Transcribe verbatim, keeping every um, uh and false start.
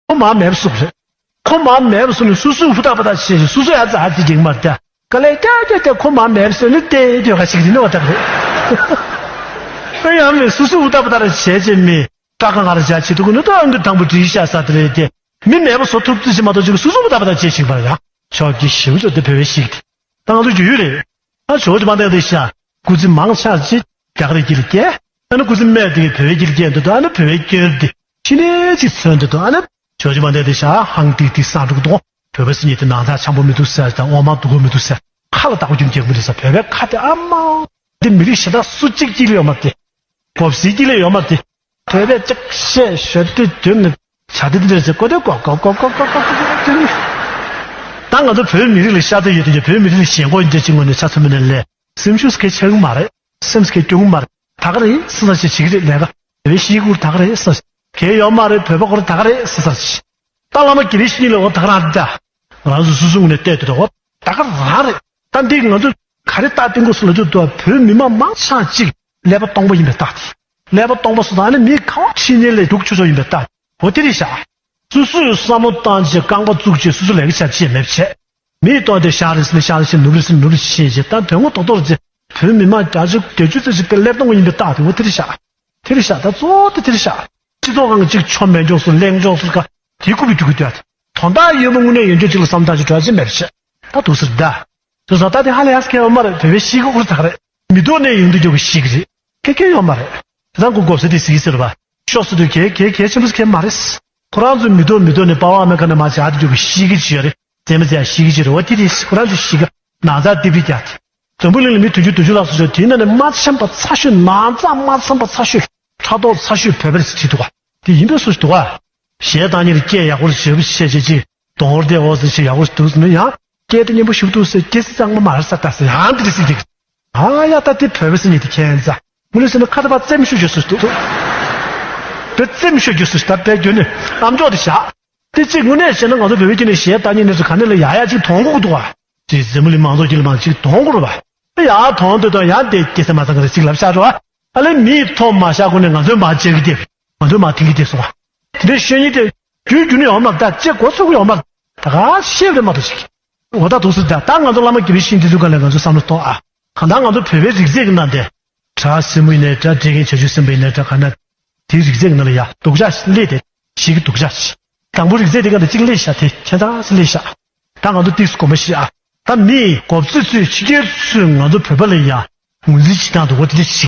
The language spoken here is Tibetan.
ཁོ་མ་མེད་པ་བཟོ་རེད། ཁོ་མ་མེད་པ་བཟོ་ནས་སོ་སོས་ཧུར་ཐག་པ་ཐག་བྱས་ཤིང་སོ་སོས་ཨ་ཙི་ཨ་ཙི་ཅིག་མར་བལྟས། དཀའ་ལས་རྒྱག་རྒྱག་རྒྱག་ཁོ་མ་མེད་པ་བཟོས་ནས་བལྟས་ཡོད་ག་ཞིག་རེད་ནི་བ་དག་རེད། ཨེ་ཡང་མེད་སོ་སོས་ཧུར་ཐག་པ་ཐག་ར་བྱས་བྱས་མི་དཀའ་ཁག་ང་ར་བྱ་བྱེད་ཐུབ་ཀྱི་ནི་ད་ཨང་གི་དང་པོ་བྲིས་ཤག་ས་དེ་རེད་དེ། མི་མེད་པ་བཟོ་ཐུབ་ཙི་ཞིག་མ་གཏོགས་ཅིག་སོ་སོ་ཧུར་ཐག་པ་ཐག་བྱས་ཤིག་པར་ཡང་ཕྱོགས་ཀྱི་ཞིབ་ཕྱོགས་དེ་བོད་པའི་ཞིག་དེ་ད་ང་ཚོ་རྒྱུས་ཡོད་རེད། ཨ་ཇོ་ཇོ་མ་འདས་དེ་ཤ། སྐུ་ཚེ་མང་ཆགས་ཅིག་རྒྱ་གར་གྱི་ལ་སྐྱེས། ཨ་ནི་སྐུ་ཚེ་སྨད་དེ་གི་བོད་ཀྱི་ལ་སྐྱེས་འདུག་ཨ་ནི་བོད་སྐྱོན་དེ་ཕྱི་ནས་ཅིག་མཚོན་འདུག་ཨ་ནི་ཇོ་ཇོ་མ་འདས་དེ་ཤ་ཧང་ཏིག་ཏིག་སང་འགྲོ་གི་འདུག་བོད་པ་སྲིད་ཉིད་དེ་ནང་ཚགས་འཆམ་པོ་མི་འདུག་ཟེར་དང་འོ་མ་སྡུག་གོ་མི་འདུག་ཟེར་ཁ་ལ་བདག་པོ་རྒྱུན་རྒྱག་མི་འདུག་ཟེར་བོད་པའི་ཁ་དེ་ཨ་མ། འདི་མི་རིགས་གཞན་དག་སུ་གཅིག་སྐྱིད་ལ་ཡོད་མ་དེ། གོབ་སྲིད་སྐྱིད་ལ་ཡོད་མ་དེ། བོད་པས་ཅིག་བཤད་ཞོར་དུ་དུས་ནི་བྱ་དེ་འདྲ་ཟེར་ཀོ་དེ་ཀོ་ཀོ་ཀོ་ཀོ་ཀོ་ཀོ་ཀོ་ཀོ་ཀོ་ཀོ། ད་ང་ཚོ་བོད་མི་རིགས་ལ་ཤ་སྟག་ཡོད་དེ་བོད་མི་རིགས་ལ་ཞེན་ཁོག་འདྲ་ཅིག་ངོས་ནས་ཆ་མཚོན་མི་ནས་ལས་སེམས་ཤུགས་གལ་ཆེ་གི་མ་རེད། སེམས་གལ་སྐྱོ་གི་མ་རེད། ད་ག་རེད་སེམས་ས་ཞིག་བྱེད་ཀྱི་རེད་ལས་ཀ་བོད་ཤིག་གུར་ད་ག་རེད་སེམས་ས་གལ་ཡོད་མ་རེད། བོད་པ་ཁོ་རེ་ད་ག་རེད་སེམས་ས་ཞིག་ད་བླ་མ་དགེ་བའི་བཤེས་གཉེན་ལ་འོ་ད་ག་རང་རེད་ད། ང་ཚོ་སོ་སོ་ངོས་ནས་བལྟས་དུས་ད་འོ་ད་ག་རང་རེད། ད་འདི་ང་ཚོ་ག་རེ་ད་ཏིང་གོ་སུ་ལ་ཚོད་དུ་བོད་མི་མང་མང་ཆ་གཅིག་ཀླད་པ་སྟོང་པ་ཡིན་པའི་རྟགས་དེ། ཀླད་པ་སྟོང་པ་སུ་དང་ནི་མི་གང་ཕྱི་ཉིན་ལས་སྡུག་ཆུ་ཚོད་ཡིན་པའི་རྟགས་དེ་འོ་དེ་རེད་ཤག་སོ་སོས་བསམ་བློ་བཏང་བྱས་རྐང་པ་བཙུགས་བྱས་སོ་སོ་ལས་ཀ་བྱ་བྱེད་མེད་བྱས། མིས་བཏོན་ཏེ་ཤག་རེད་ཟེར་ནས་ཤག་རེད་ཟེར་ནུབ་རེད་ཟེར་ནུབ་རེད་ཤེས་བྱས་ད་དོན་ངོ་ཐོག་ཐོག་རེད་ཟེར་བོད་མི་མང་བརྒྱ་ཆ་བརྒྱད་ཅུ་ཙམ་ཞིག་གི་ཀླད་སྟོང་པ་ཡིན་པའི་རྟགས་དེ་འོ་དེ་རེད་ཤག་དེ་རེད་ཤག་ད་གཙོ་བོ་དེ་དེ་རེད་ཤག་སྤྱི་ཚོགས་ཁང་གཅིག་ཆོ་མེད་འཇོག་སུ་གླེང་འཇོག་སུ་ག་དེ་རྐུབ་པའི་རྒྱུ་གུ་བསྡད་དེ། དོན་དག་ཡོད་མ་དངོས་གནས་ཡོད་འཇོག་ཅིག་ལ་བསམ་བཏང་ཅིག་འགྲོ་ཅིག་མེད་པ་བྱས། ད་འདུག་ཟེར་ད། དེ་ཚོ་ད་དེ་ཧ་ལས་ཡག་སྐལ་བ་མ་རེད། བོད་པའི་ཤིག་གི་ཁུར་ད་ག་རེད། མི་ཐོག་ནས་ཡོང་དུ་འཇོག་གི་ཤིག་རེད། ཁེ་ཁེ་ཡོད་མ་རེད། དེ་ཚང་གི་གོ་ས་དེ་ཟིག་ཟེར་བ། ཤོག་སུ་དུ་ཁེ་ཁེ་ཁེ་ཆེན་པོ་ཁེ་མ་རེད། ཁོ་རང་ཚོ་མི་ཐོག་མི་ཐོག་ནས་པ་ཝ་ཨ་མེ་ཁ་ནས་མ་བྱ་དུ་འཇོག་གི་ཤིག་གི་ཅི་ཡོད་རེད། དེ་མི་ཚེ་ཤིག་གི་ཅི་རེད་བ་དེ་དེ་ཁོ་རང་ཚོ་ཤིག་གི་ནང་ཚགས་ཏིབ་ཏིབ་རྒྱག་དེ། འཛམ་བུ་གླིང་ལ་མི་བདུན་ཅུ་བདུན་ཅུ་ལྷག་ཙམ་ཡོད་དེ་ནང་ནས་མ་འཆམ་པ་ཚ་ཤོས་ནང་ཚགས་མ་འཆམ་པ་ཚ་ཤོས་ཕྲག་དོག་ཚ་ཤོས་བོད་པ་རེད་ཟེར་བྲིས་འདུག་ག་དེ་ཡིན་པའི་སུ་ཞིག་འདུག་ག་གཞས་བཏང་མཁན་ལ་སྐད་ཡག་པོ་བྱེད་པོ་བྱེད་བྱེད་ཅིག་གདོང་བར་བལྟས་འོ་ཟེར་ཞིག་ཡག་པོ་འདུག་ཟེར་ན་ཡང་སྐད་དེ་སྙན་པོ་ཞིག་འདུག་ཟེར་སྐད་ཚིག་གཙང་མ་མ་རེད་ས་ད་ཟེར་ཡང་འདི་རེད་ཟེར་གྱི། ཨ་ཡ་ད་དེ་བོད་པ་ཟེར་མཁན་དེ་ཁྱད་མཚར། དངོས་གནས་ཟེར་ན་ཁ་ད་པ་རྩེད་མོ་ཤོད་རྒྱུ་སུ་ཞིག་འདུག་དེ་རྩེད་མོ་ཤོད་རྒྱུ་སུ་ཞིག་ད་དཔེ་རྒྱུ་ནི་ཨམ་ཅོག་དེ་བཞག་དེ་གཅིག་དངོས་གནས་བཤད་ན་ང་ཚོ་བོད་པའི་སྐད་ནས་གཞས་བཏང་མཁན་དེ་ཚོ་ག་ནས་ལ་ཡ་ཡ་གཅིག་མཐོང་གི་འདུག་ག་དེ་འཛམ་བུ་གླིང་མང་ཚོགས་ཀྱི་ལ་མང་གཅིག་མཐོང་གི་རེད་བ། ཡ་མཐོང་དུས་དང་ཡང་དེ་སྐྱེ་ས་མ་ཚང་གི་རེད་ཅིག་ལབ་བཞག་འགྲོ་བ། ཨ་ལས་མིའི་ཐོག་མ་བཞག་གོ་ནས་ང་ཚོའི་མ་བྱེད་ཀྱི་དེ། ང་ཚོའི་མ་མཐུན་གྱི་དེ་སོང་བ། དེ་འདྲའི་ཤོད་ཉིན་དེ། རྒྱུ་རྒྱུ་ནས་ཡོང་མ་ད་ཅེ་གོ་ཚུགས་ཡོང་མ། ད་ག་ཤེས་རེད་མ་གཏོགས་ཤིག་འོ་ད་དུ་སུ་ད་ད་ང་ཚོ་བླ་མ་དགེ་བའི་བཤེས་འདི་ཚོ་ག་ལས་ང་ཚོ་བསམ་བློ་གཏོང་ཨ། གང་ལྟར་ང་ཚོ་བོད་པའི་རིགས་རྫས་ཀྱི་ནང་དེ། བྲག་སྲིན་མོ་ཡིན་ནའི་འདྲ་འདྲེ་རྒན་བྱ་ཆུ་སྲིན་པོ་ཡིན་ནའི་འདྲ་ག་ན། དེའི་རིགས་རྫས་ཀྱི་ནང་ལ་ཡ་སྡུག་ཅག་སླེབས་ཏེ་ཞིག་གི་སྡུག་ཅག་ཞིག་དང་པོ་རིགས་རྫས་དེ་ག་ནས་གཅིག་སླེབས་ཤག་དེ་ཁྱད་མཚར་སླེབས་ཤག་ད་ང་ཚོ་ཏིས་གོ་མ་ཤེས་ཨ། ད་མིས་གོ་ཚོད་ཚོད་ཕྱི་རྒྱལ་ཚོས་ང་ཚོ་བོད་པ་ལ་ཡ་ངོས་འཛིན་བྱེད་སྟངས་འདུག་གོ་དེ་འདྲ་ཞིག